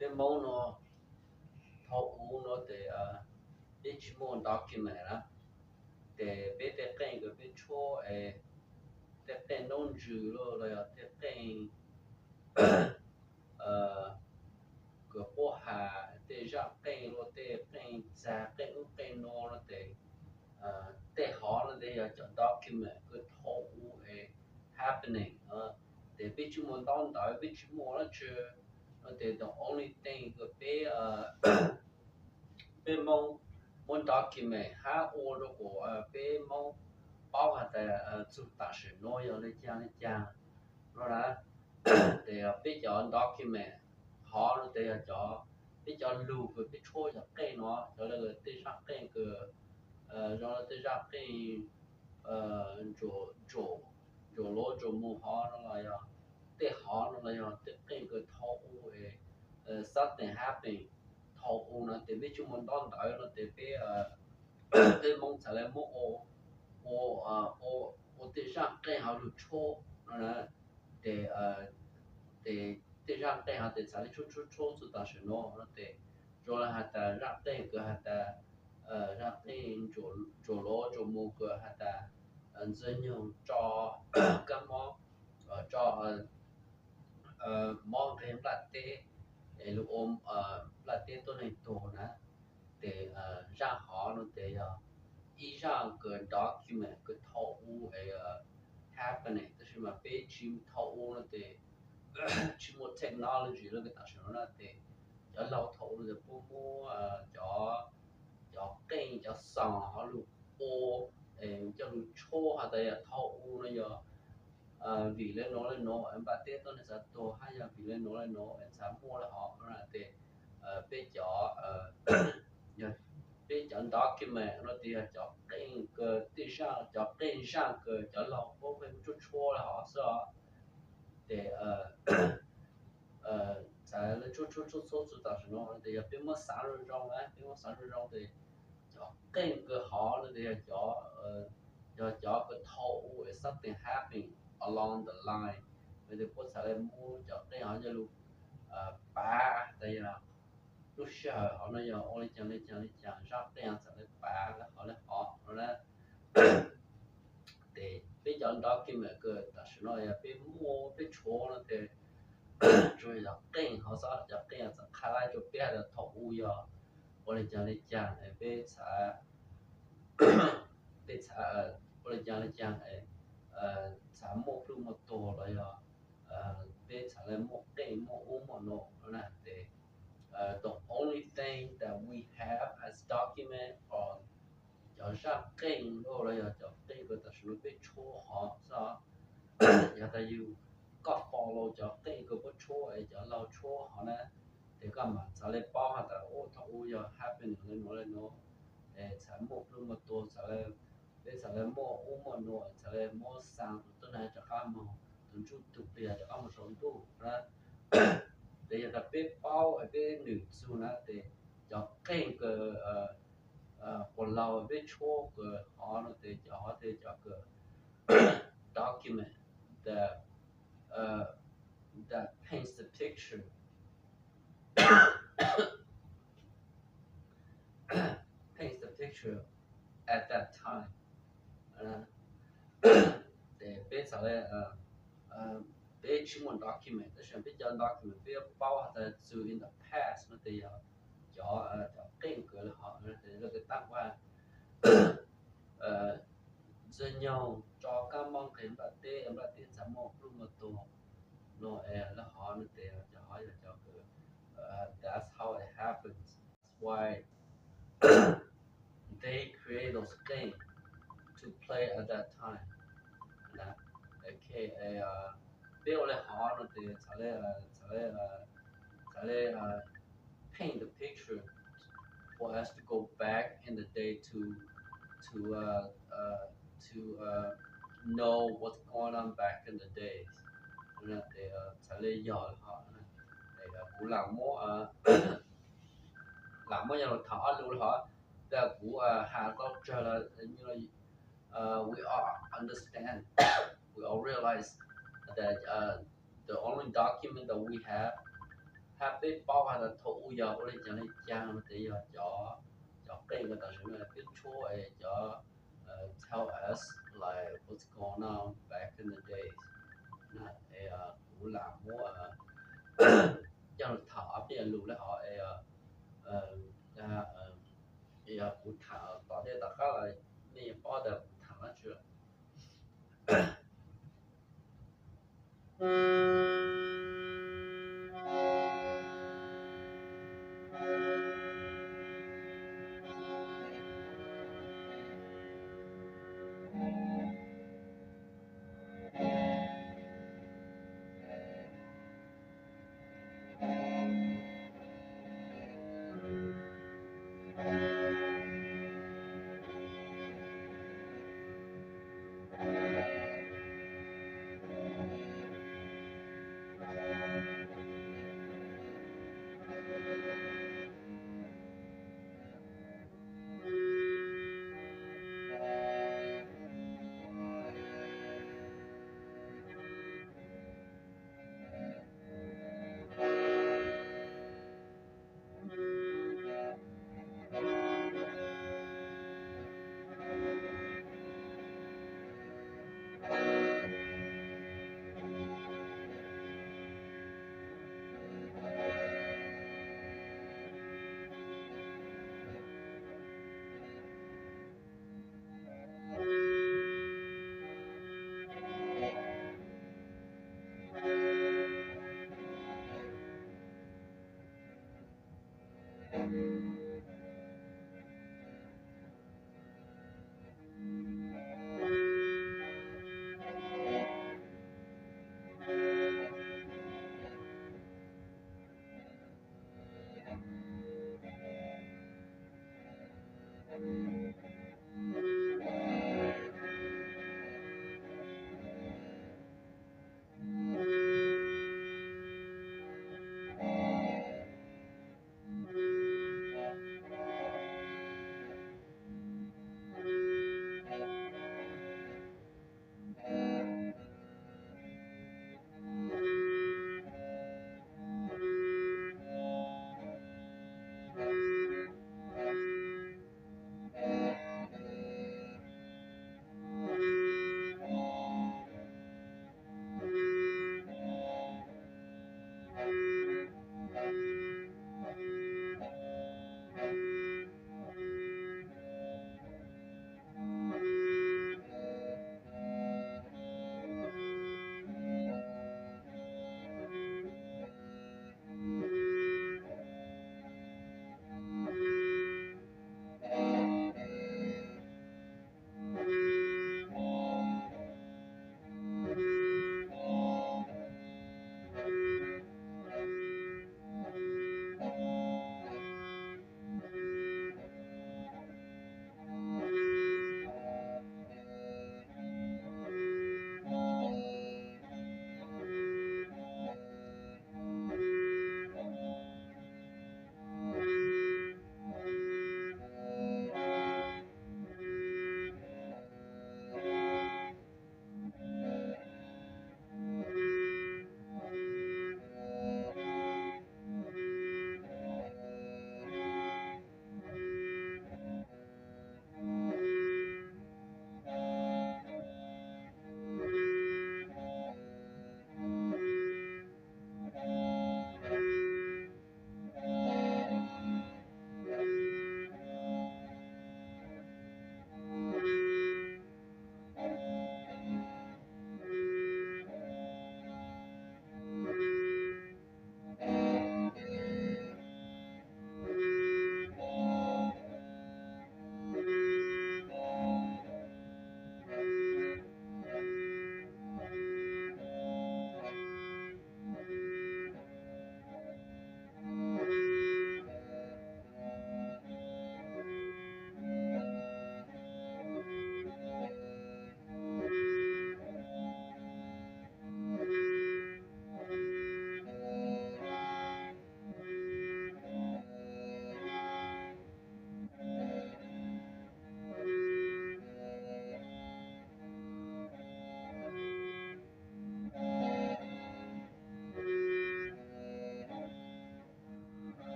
Peb Moob no thaum ub no ces peb tsis muaj document na, ces peb tej qeej kws peb tshuab es tej qeej noob ntsws los yog tej qeej kws puab has tej zaaj qeej los tej qeej txag qeej ub qeej no no ces tej hov no ces yog cov document kws thaum ub es happening, ces peb tsis muaj ntaub ntawv peb tsis muaj dab tsi no ces the only thing kws peb peb Moob muab document hab ua rau kom peb Moob paub has tas txug tam sim no yog le caag le caag no na. Ces peb cov document hov no ces yog cov, peb cov lug kws peb tshuab cov qeej no, cov le tej zaaj qeej kws zoo le tej zaaj qeej ntsuam lov ntsuam mus hov no los yog tej hov no los yog tej qeej kws thaum ub es something happened thaum ub no ces peb tsis muaj ntaub ntawv no ces peb, peb Moob txhad le muab ua, ua tej zaaj qeej hov lug tshuab no na. Ces, ces tej zaaj qeej hov ces txhad le tshuab tshuab tshuab txug tam sim no no ces zoo le has tas zaaj qeej kws has tas zaaj qeej ntsuam lov ntsuam mus kws has tas Ntxwg Nyoog tso kab mob, tso mob nqeg nplaj teb es lug ua nplaj teb tuab neeg tuag na. Ces zaaj hov no ces yog ib zaaj kws document kws thaum ub es happening tab sis mas peb tsis, thaum ub no ces tsis muaj technology le kws tam sim no na ces cov laug thaum ub no ces puab muab cov, cov qeej cov xoos hov lug ua es coj lug tshuab has tas yog thaum ub no yog vim le nuav le nuav nplaj teb tuab neeg txhad tuag hab yog vim le nuav le nuav es txhad muaj le hov no na ces peb cov, peb cov document no ces yog cov qeej kws tej zaaj, cov qeej zaaj kws cov laug puab pheej muab tshuab tshuab le hov xwb os. Ces txhad le tshuab tshuab tshuab tshuab txug tam sim no ces yog peb muab xaav zoo zoo na, peb muab xaav zoo zoo ces cov qeej kws hov no ces yog cov, yog cov kws thaum ub something happened along the line no ces puab txhad le muab cov qeej hov coj lug pav tas yog lub sij hawm hov no yog ua le caag le caag le caag zaaj qeej hov txhad le pav le hov le hov no na. Ces peb cov document kws tam sim no yog peb muaj peb tshuav no ces tsuas yog cov qeej hov xwb, cov qeej txhad qha lab rua peb has tas thaum ub yog ua le caag le caag es peb txhad, peb txhad ua le caag le caag es txhad muaj pluj muaj tuag los yog peb txhad le muaj qeej muaj ub muaj no no na. Ces the only thing that we have as document are cov zaaj qeej los yog cov qeej kws tam sim no peb tshuab hov xwb. Yog tas yug, koj follow cov qeej kws puab tshuab es cov laug tshuab hov na, ces koj mam txhad le paub has tas ua thaum ub yog happening le nuav le nuav es txhad muaj pluj muaj tuag, txhad le, peb txhad le muaj ub muaj no, txhad le muab xaa tus tuab neeg rov qab moog, tus ntsuj tus plig rov qab moog saum ntuj na. Ces yog tas peb paub es peb nwm txug na ces cov qeej kws quas laug peb tshuab kws hov no ces cov hov ces cov kws document the, that paints the picture, paints the picture at that time. Ces peb txhad le, peb tsis muaj document tab sis peb cov document peb yuav paub has tas txug in the past no ces yog cov, cov qeej kws le hov, le kws taab vaj Ntxwg Nyoog tso kab mob nqeg nplaj teb, nplaj teb txhad muaj pluj muaj tuag no es le hov no ces cov hov yog cov kws, that's how it happens. Why they create those games to play at that time. Ok, peb ua le hov no ces txhad le, txhad le, txhad le paint the picture for us to go back in the day to, to, uh, uh, to uh, know what's going on back in the days. Ces txhad le yog le hov, kuv lam muab, lam muab yog lug tham ob lus le hov, tas kuv has tau tsawg lawm, we all understand, we all realize that the only document that we have Hab peb paub has tas thaum ub yog ua le caag le caag no ces yog cov, cov qeej ko tam sim no peb tshuab es cov tell us like what's going on back in the days na. Es kuv lam muab coj lug tham ob peb lus le hov es, yog kuv tham tom ntej tom qab los nej yuav paub tas kuv tham dlaab tsi.